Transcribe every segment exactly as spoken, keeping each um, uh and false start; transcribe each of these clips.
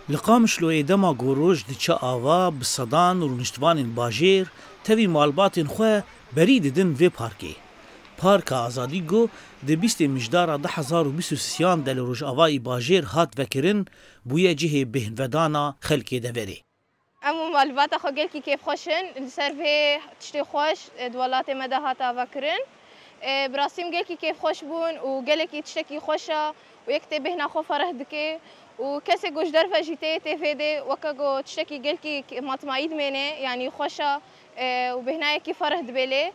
Li Qamişloyê dema ku roj diçe ava, bi sedan rûniştvanên bajêr tevî malbatên xwe berî didin vê parkê. Parka Azadî ku di bîstê Mijdara du hezar û bîst û sêyan de li rojavayî bajêr hat vekirin, bûye cihê bêhnvedana xelkê deverê. Em û malbata xwe gelkî kêfxweş in. Li ser vê tiştê xweş, e, di welatê me de hate avakirin. E, bi rastî em gelkî kêfxweş bûn û gelekî tiştekî xweş e û yek tê bêhna xwe fereh dike û kesê ku ji derve jî tê, tê vê dê weke ku tiştekî gelkî matmayî dimêne, yanî xweş e, e, û bêhnayekî fereh dibê lê.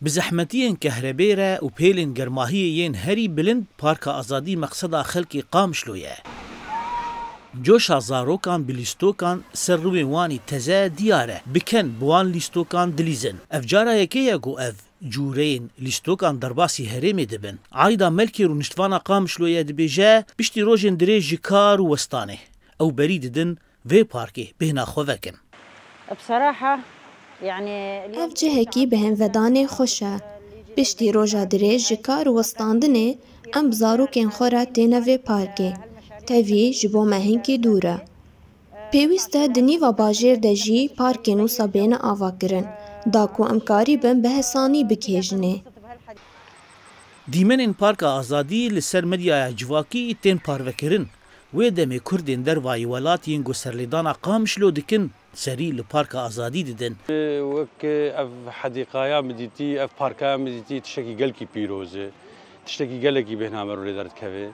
Bi zehmetiyên kehrebê re û pêlên germahiyê yên herî bilind Parka Azadî meqseda xelkê Qamişlo ye. Coşa zarokan bi lîstokan ser rûyên wanî teze diyar e. Bi ken bi wan lîstokan dilîzin. Ev cara yekê ye ku ev cûreyên lîstokan derbasî herêmê dibin. Ayda Melkê rûniştvana Qamişloyê dibêje, piştî rojên dirêj ji kar û westanê, ew berî didin vê parkê bêhna xwe vekin. بصراحة، يعني، اليوم Ev cihekî bêhnvedanê xweş e. Piştî roja dirêj ji kar û westandinê, em bi zarokên xwe re têne vê parkê. Tevî ji bo me hinkî dûr e. Pêwîst e di nîva bajêr de jî parkên wisa bêne avakirin, da ku em karîbin bi hesanî bigihêjinê. Dîmenên Parka Azadî li ser medyaya civakî tên parvekirin. Wê demê Kurdên dervayî welat yên ku serlêdana Qamişlo dikin, serî li Parka Azadî didin. Wek ev hedîqaya min dîtî, ev parkaya min dîtî tiştekî gelkî pîroz e. Tiştekî gelekî bêhna me rûnê derdikeve.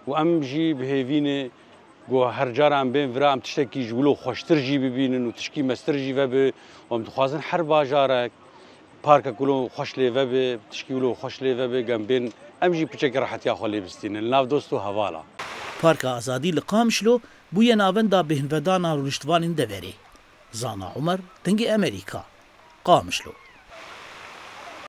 Û em jî bi hêvî ne ku her cara em bên vira, em tiştekî ji wilo xweştir jî bibînin û tişkî mestir jî vebe. Û em dixwazin her bajarek parkek wilo xweş lê vebe, tişkî wilo xweş lê vebe, em bên, em jî piçekî rehetiya xwe lê bistînin li nav dost û hevala. Parka Azadî li Qamişlo bûye navenda bêhnvedana rûniştvanên deverê. Zana Umer, Dengê Emerîka, Qamişlo.